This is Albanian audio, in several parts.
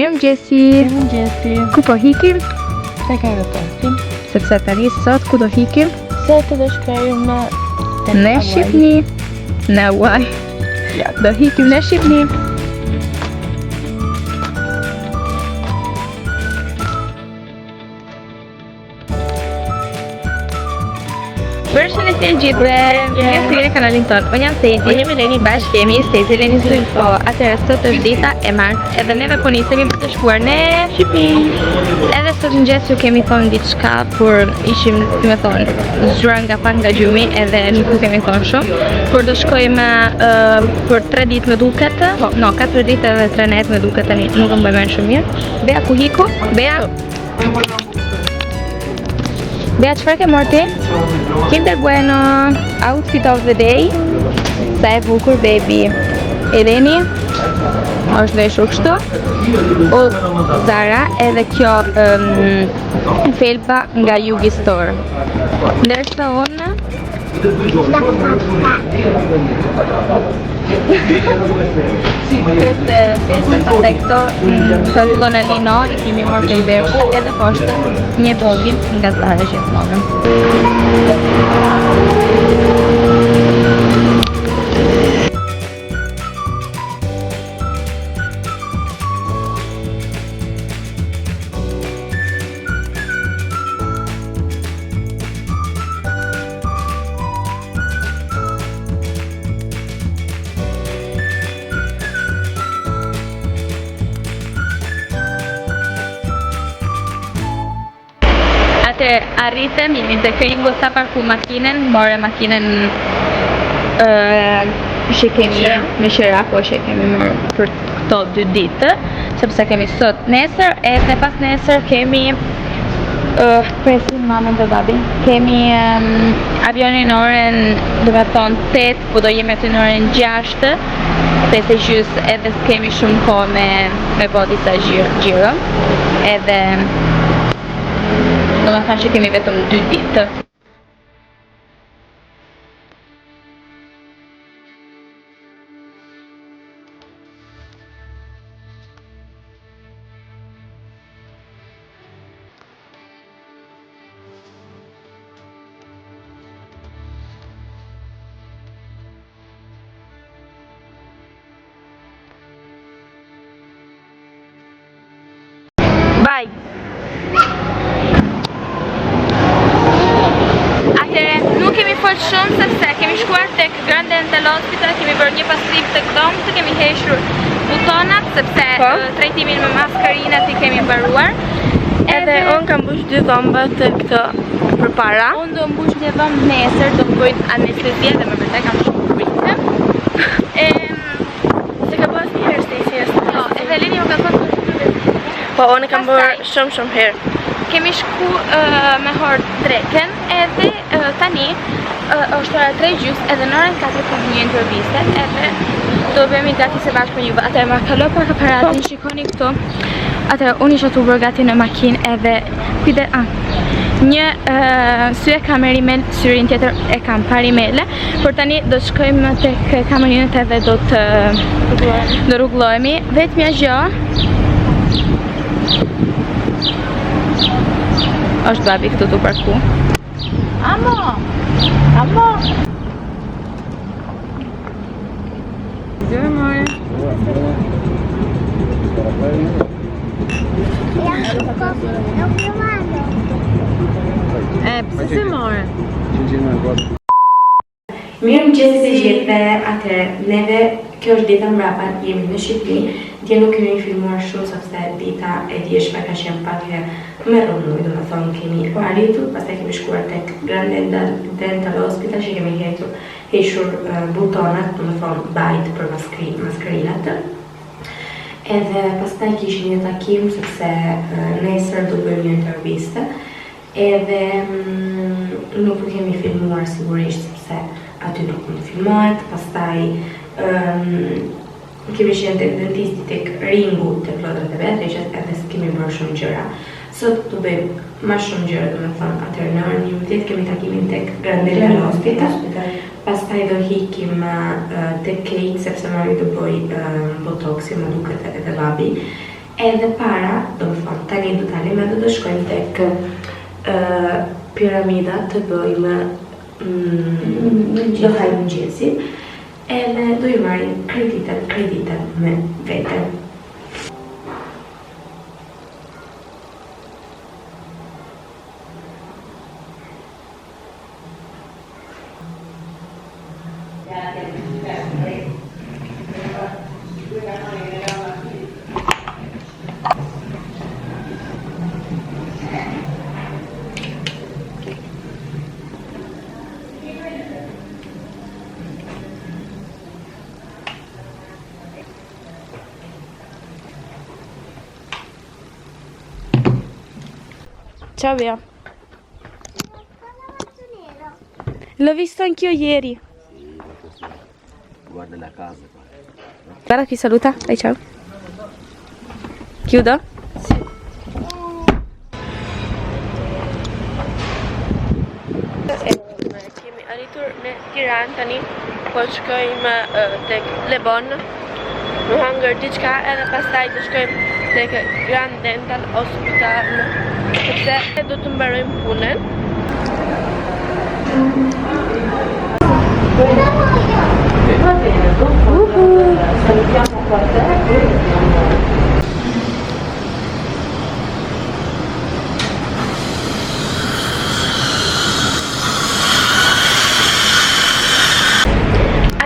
Mirëmëngjesi. Mirëmëngjesi. Ku po hikim? Tek aeroporti. Sepse tani sot ku do hikim? Sot do shkojmë në Në Shqipni. Në Hawaii. Ja. Do hikim në Shqipni. Përshëndetje të gjithëve, mirë se vini në kanalin tonë. Unë jam Sejdi. Unë jam Eleni. Bashkë jemi Sejdi Eleni Po, atëherë sot është dita e martë. Edhe neve po nisemi për të shkuar në Shqipëri. Edhe sot në mëngjes ju kemi thonë diçka, por ishim, si me thonë, zgjuar nga pak nga gjumi edhe nuk ju kemi thonë shumë. Por do shkojmë uh, për 3 ditë më duket, po, no, 4 ditë edhe 3 net më duket tani, nuk e mbaj mend shumë mirë. Bea ku hiku? Bea Bea, çfarë ke marrë ti? Kinder Bueno, outfit of the day. Sa e bukur baby. Eleni është veshur kështu. O Zara, edhe kjo um, felpa nga Yugi Store. Ndërsa unë Këtë festë pastaj këto mm, lino i kemi marrë prej Bershka edhe poshtë një bogin nga Zara gjithmonë. Atëherë, arritëm, jemi te Kringu sa parku makinën, more makinën që kemi me qera, po që kemi marrë për këto dy ditë, sepse kemi sot nesër, edhe pas nesër kemi uh, presim mamën dhe babin. Kemi um, avionin në orën, do me thonë 8, po do jemi aty në orën 6, 5 e gjys, edhe kemi shumë kohë me, me bo disa xhiro, edhe do me thonë që kemi vetëm 2 ditë. Bye. Atëherë, nuk kemi folë shumë sepse kemi shkuar tek Grand Dental Hospital, kemi bërë një pastrim tek dhëmbët, kemi hequr butonat sepse Po. trajtimin me maskarinat i kemi mbaruar. Edhe unë kam mbush dy dhëmbët këto përpara. Unë do mbush një dhëmb nesër, do më bëjnë anestezi dhe me vërtet kam shumë frikë. Em, Se ka bërë asnjëherë Stacey është. jo, edhe Leni më ka thënë se është shumë Po unë kam bërë Pastaj. shumë shumë herë. Kemi shku uh, me horë dreken edhe uh, tani uh, është ora 3 gjys edhe në orën 4 kemi një interviste edhe do bëhemi gati se bashkë me juve. Atëherë ma kalo pak aparatin, shikoni këtu. Atëherë unë isha tu bërë gati në makinë edhe kujde, ah, një uh, sy e kam me rimel, syrin tjetër e kam pa rimele, por tani do shkojmë tek kamerinët edhe do të do rrugullohemi. Vetmja gjë është babi këtu tu parku. Amo! Amo! Zëre more. E, pse se more? Mirë mëngjesi të gjithëve, atëherë, neve, kjo është dita mbrapa, jemi në Shqipëri, dje nuk kemi filmuar shumë sepse dita e djeshme ka qenë pak e me rrëmujë, do të thonë kemi arritur, pastaj kemi shkuar tek Grand Dental, Dental Hospital që kemi hequr hequr uh, butonat, do të thonë bajt për maskri, maskarinat. Edhe pastaj kishim një takim sepse uh, nesër do bëjmë një intervistë. Edhe mm, nuk u kemi filmuar sigurisht sepse aty nuk mund të filmohet. Pastaj um, kemi qenë tek dentisti tek ringu tek lodrat e Beatrices edhe s'kemi bërë shumë gjëra. Sot do bëjmë më shumë gjëra, do me thonë, atëherë në orën 11 kemi takimin tek Grand Dental Hospital. Pastaj do hikim uh, tek Kate sepse mami do bëj uh, botoxin, më duket edhe babi. Edhe para, do më thonë, tani do dalim edhe do shkojmë tek uh, piramida të bëjmë mm, do hajmë mëngjesin edhe do ju marrim krejt ditën, krejt ditën me vete. Ciao Bea. L'ho visto anch'io ieri. Guarda la casa qua. Guarda chi saluta. Dai ciao. Chiudo? Sì. Kemi arritur në Tiranë tani po shkojmë tek Le Bon me hangër diçka edhe pastaj do shkojmë tek Grand Dental Hospital sepse do të mbarojmë punën.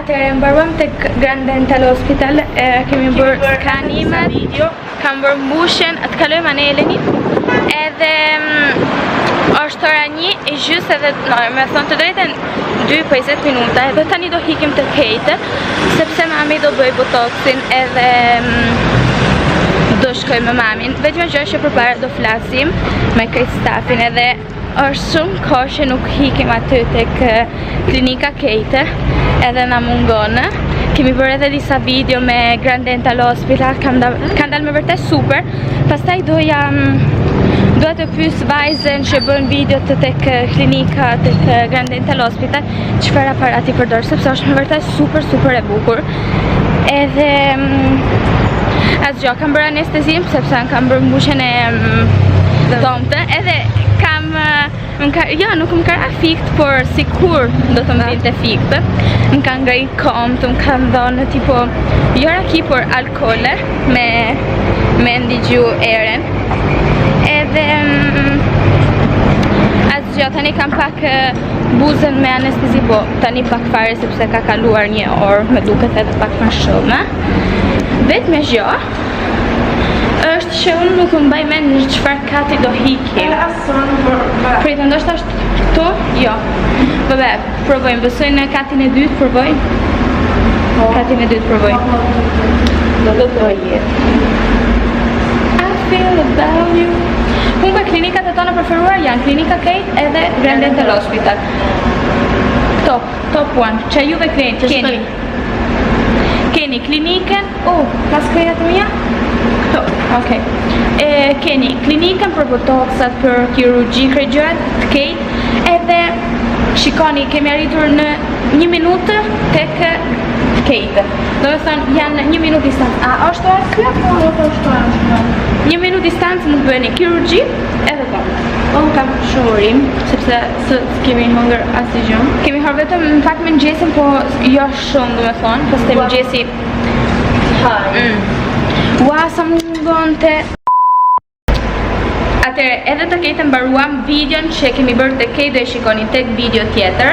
Atëherë mbaruam tek Grand Dental Hospital, e, kemi bërë skanimet, kam bërë mbushjen, të kalojmë anë Eleni. Edhe mm, është ora një e gjysë edhe, no, me thonë të drejtën 2 po 20 minuta, edhe tani do hikim te Kate, sepse mami do bëj botoxin edhe mm, do shkoj me mamin. Vetëm gjë që përpara do flasim me krejt stafin edhe është shumë kohë që nuk hikim aty tek eh, klinika Kate edhe na mungon. Kemi bërë edhe disa video me Grand Dental Hospital, kanë dal, kanë dalë me vërtet super. Pastaj doja mm, doja të pyes vajzën që bën video të tek eh, klinika tek eh, Grand Dental Hospital, çfarë aparati përdor, sepse është me vërtet super super e bukur. Edhe mm, asgjë, kam bërë anestezim sepse kam bërë mbushjen e mm, dhomtë, edhe kam eh, më ka, jo, nuk më ka ra fikt, por sikur do të më vinte fikt. Më ka ngrejt komt, më kanë dhënë tipo jo raki, por alkoole me me ndigju eren. Edhe mm, asgjë, tani kam pak eh, buzën me anestezi, po tani pak fare sepse ka kaluar një orë, më duket edhe pak më shumë. Vetëm gjë është që unë nuk më mbaj mend në çfarë kati do hikim. Ason, por Prit, ndoshta është këtu? Jo. Po be, provojmë, besoj në katin e dytë provojmë. Katin e dytë provojmë. Do të doje. I feel about you. Hunga klinikat e tona preferuar janë klinika Kate edhe Grand Dental Hospital. Top, top one. Që juve klient, keni. Keni klinikën, oh, ka skrejat e mia? Këto, okej. E, keni klinikën për botoxat, për kirurgji, krejt gjërat, të Kate, edhe shikoni, kemi arritur në një minutë tek Kate. Do të thënë, janë një minutë distancë. A është ora kjo apo Nuk është ashtu. Një minutë distancë mund të bëni kirurgji edhe dhomë. Unë kam shumë urim, sepse sot kemi hëngër asgjë gjë. Kemi hërë vetëm në fakt mëngjesin, po jo shumë, do me thonë, pastaj mëngjesi Haj. Mm. Ua, sa më mungonte. Atëherë, edhe të Kate mbaruam videon që kemi bërë të Kate do e shikoni tek video tjetër.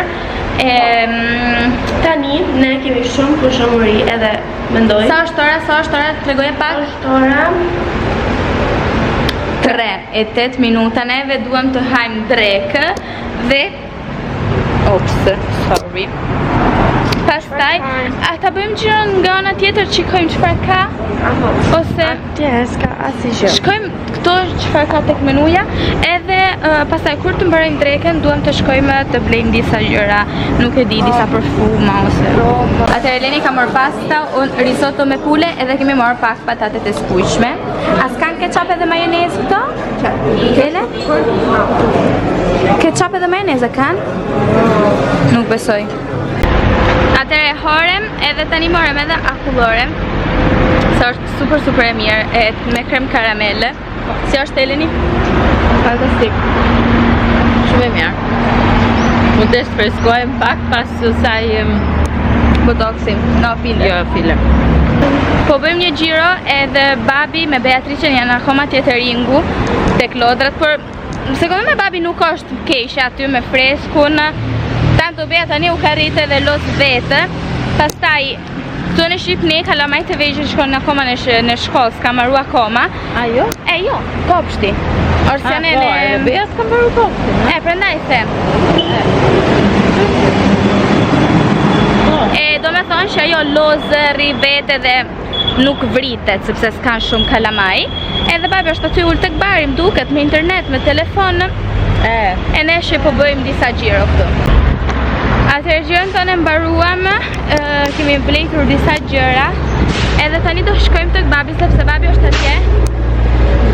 Em, Tani ne kemi shumë për shumë uri edhe mendoj. sa është ora? Sa është ora? Tregoje pak. është ora 3 e 8 minuta neve duam të hajmë drekë dhe Ops, sorry. Pastaj, a ta bëjmë xhiron nga ana tjetër të shikojmë çfarë ka? Apo. Ose Atje s'ka asgjë. shkojmë këto çfarë ka tek menuja, edhe uh, pastaj kur të mbarojmë drekën duam të shkojmë të blejmë disa gjëra, nuk e di, disa parfuma ose. Atëherë Eleni ka marrë pasta, unë risotto me pule edhe kemi marrë pak patate të skuqme. A s'kan ketchup edhe majonezë këto? Kele? Ketchup edhe majonezë kanë? Nuk besoj. Atëherë horem edhe tani morëm edhe akullore. Se është super super e mirë, e me krem karamele. Si është Eleni? Fantastik. Shumë e mirë. Mu desh të freskohem pak pas saj Botoxin, no filler. Jo, filler. Po bëjmë një xhiro edhe babi me Beatrice janë akoma te ringu tek lodrat, por secondo me babi nuk është keq aty me freskun. Tanto Bea tani u ka rritë edhe loz vetë. Pastaj këtu në Shqipëni kalamajtë e vegjël shkojnë akoma në sh në shkollë, s'ka mbaru akoma. A jo? E jo, kopshti. Ose A, ne po, në edhe Bea s'ka mbaru kopshtin, E prandaj them. Po. E do me thonë që ajo loz rri vetë edhe nuk vritet sepse s'kan shumë kalamaj. Edhe babi është aty ul tek bari, më duket me internet, me telefon. E. E ne që po bëjmë disa xhiro këtu. Atëherë xhiron tonë e mbaruam, e, kemi blejtur disa gjëra. Edhe tani do shkojmë tek babi sepse babi është atje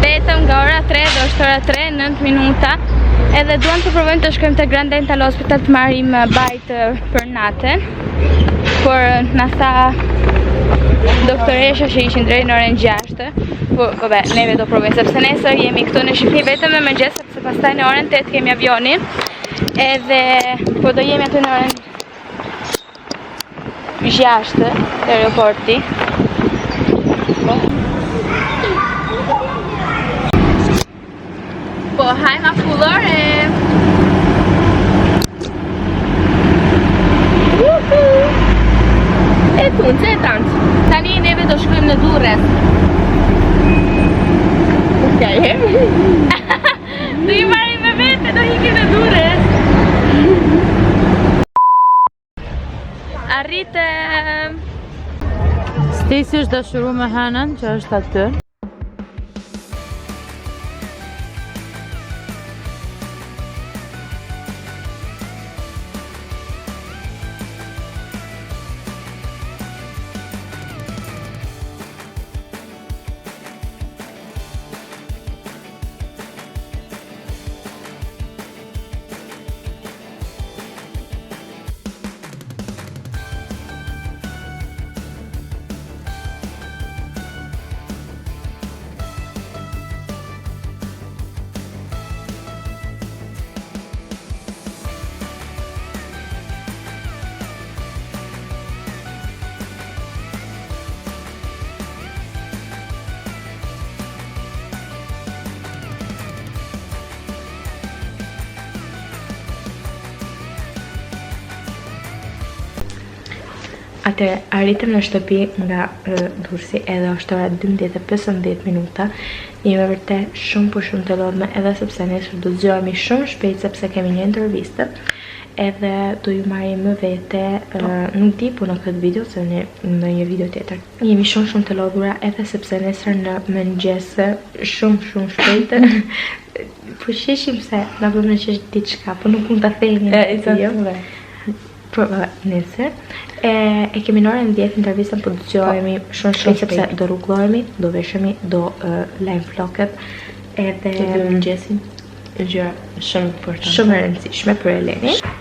vetëm nga ora 3 dhe është ora 3, 9 minuta. Edhe duam të provojmë të shkojmë te Grand Dental Hospital të marrim eh, bajt eh, për natën. Por eh, na tha doktoresha që ishin deri në orën 6. Po, po be, neve do provojmë sepse nesër jemi këtu në Shqipëri vetëm në mëngjes sepse pastaj në orën 8 kemi avionin. Edhe po do jemi aty në orën 6 te aeroporti. Po hajmë akullore. E tunce e tanc. Tani neve do shkojmë në Durrës. Okej. Do i marrim me vete, do ikim në Durrës. Arritëm. Stacy është dashuru me Hënën që është aty. Atëherë, arritëm në shtëpi nga Durrësi edhe është ora 12:15 minuta. Jemi vërtet shumë po shumë të lodhme edhe sepse nesër do të zgjohemi shumë shpejt sepse kemi një intervistë. Edhe do ju marrim më vete, po. nuk di po në këtë video se në në një video tjetër. Jemi shumë shumë të lodhura edhe sepse nesër në mëngjes shumë shumë shpejt po qeshim se na bën me qesh diçka, po nuk mund ta themi në video. Po, nesër. E, e kemi në orën 10 intervistën, po do të zgjohemi shumë shpejt sepse do rregullohemi, do veshemi, do uh, lajm flokët edhe Do bëjmë mëngjesin. Gjë shumë importante. Shumë e rëndësishme për Elenin.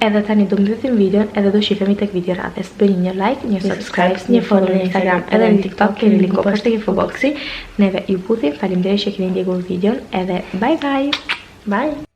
Edhe tani do mbyllim videon edhe do shihemi tek video radhës. Bëni një like, një subscribe, një follow në Instagram edhe në TikTok, keni linku poshtë tek info boxi. Neve ju puthim, faleminderit që keni ndjekur videon edhe bye bye. Bye.